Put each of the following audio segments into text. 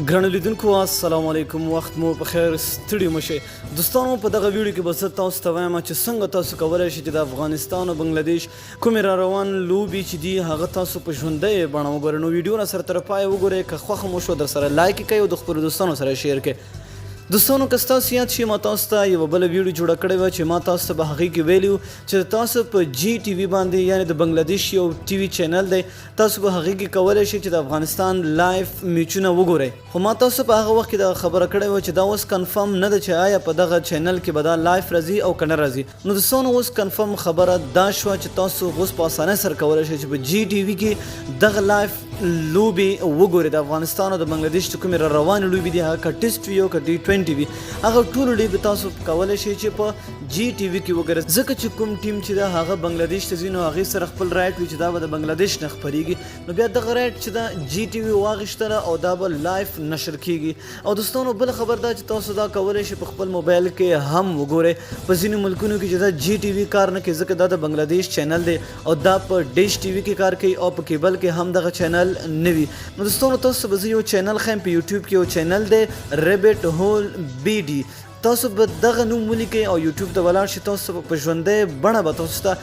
ګرانو لیدونکو السلام علیکم، وخت مو په خیر، ستړي مه شئ. دوستانو، په دغه ویډیو کې به زه تاسو ته وایم چې څنګه تاسو کولی شئ چې د افغانستان او بنګلادیش کومې را روان لوبې چې دي هغه تاسو په ژوندۍ بڼه وګورئ. نو ویډیو را سره تر پایه وګورئ، که خوښه مو شوه در سره لایک کړئ او د خپلو دوستانو سره شیر کړئ. دوستانو، که ستاسو یاد شي، ما تاسو ته یوه بله ویډیو جوړه کړې وه چې ما تاسو ته به هغې کې ویلي وو چې تاسو په جی ټي وي باندې، یعنې د بنګلادیش یو ټي وي چینل دی، تاسو په هغې کې کولی شئ چې د افغانستان لایف میچونه وګورئ. خو ما تاسو په هغه وخت کې دغه خبره کړې وه چې دا اوس کنفرم نه ده چې آیا په دغه چینل کې به دا لایف راځي او که نه راځي. نو دوستانو، اوس کنفرم خبره دا شوه چې تاسو اوس په اسانۍ سره کولی شئ چې په جی ټي وي کې دغه لایف لوبې وګورئ. د افغانستان او د بنګلادیش چې کومې را روانې لوبې دي، هغه که ټیسټ وي او که ټي 20 وي، هغه ټولو لوبې تاسو کولی شئ چې په جی ټي وي کې وګورئ، ځکه چې کوم ټیم چې ده هغه بنګلادیش ته ځي، نو هغې سره خپل رایټ وي چې دا به د بنګلادیش نه خپریږي. نو بیا دغه رایټ چې ده جی ټي وي واخیستله او دا به لایف نشر کیږي. او دوستانو، بل خبر دا چې تاسو دا کولی شئ په خپل موبایل کې هم وګورئ. په ځینو ملکونو کې چې دا جی ټي وي کار نه کوي، ځکه دا د بنګلادیش چینل دی او دا په ډیش ټي وي کې کار کوي او په کیبل کې هم دغه چینل نه وي. نو دوستانو، تاسو به زه یو چینل ښیم. په یوټیوب کې یو چینل دی، ریبټ هول بي ډي. تاسو به دغه نوم ولیکئ او یوټیوب ته ولاړ شئ، تاسو به په ژوندۍ بڼه به تاسو ته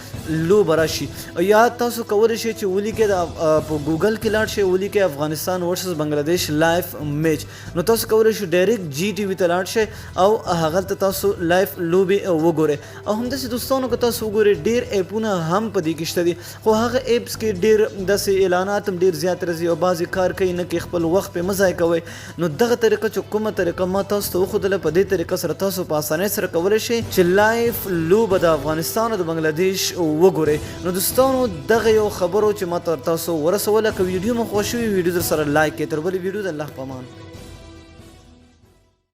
لوبه راشي. او یا تاسو کولی شئ چې ولیکئ، د په ګوګل کې لاړ شئ، ولیکئ افغانستان ورسز بنګلادیش لایف میچ، نو تاسو کولی شئ ډایرکټ جی ټي وي ته لاړ شئ او هغلته تاسو لایف لوبې وګورئ. او همداسې دوستانو، که تاسو وګورئ، ډیر اپونه هم په دې کې شته دي، خو هغه اپس کې ډیر داسې اعلانات هم ډیر زیات راځي او بعضې کار کوي نه کوي. خپل وخت پرې مه ضایع کوئ. نو دغه طریقه چې کومه طریقه ما تاسو ته وښودله، په دې طریقه سره تاسو په اسانۍ سره کولی شئ چې لایف لوبه د افغانستان او د بنګلادیش وګورئ. نو دوستانو، دغه یو خبرو چې ما تر تاسو ورسوله. که ویډیو مو خوښ شوي، ویډیو در سره لایک کړئ. تر بلې ویډیو د الله په امان.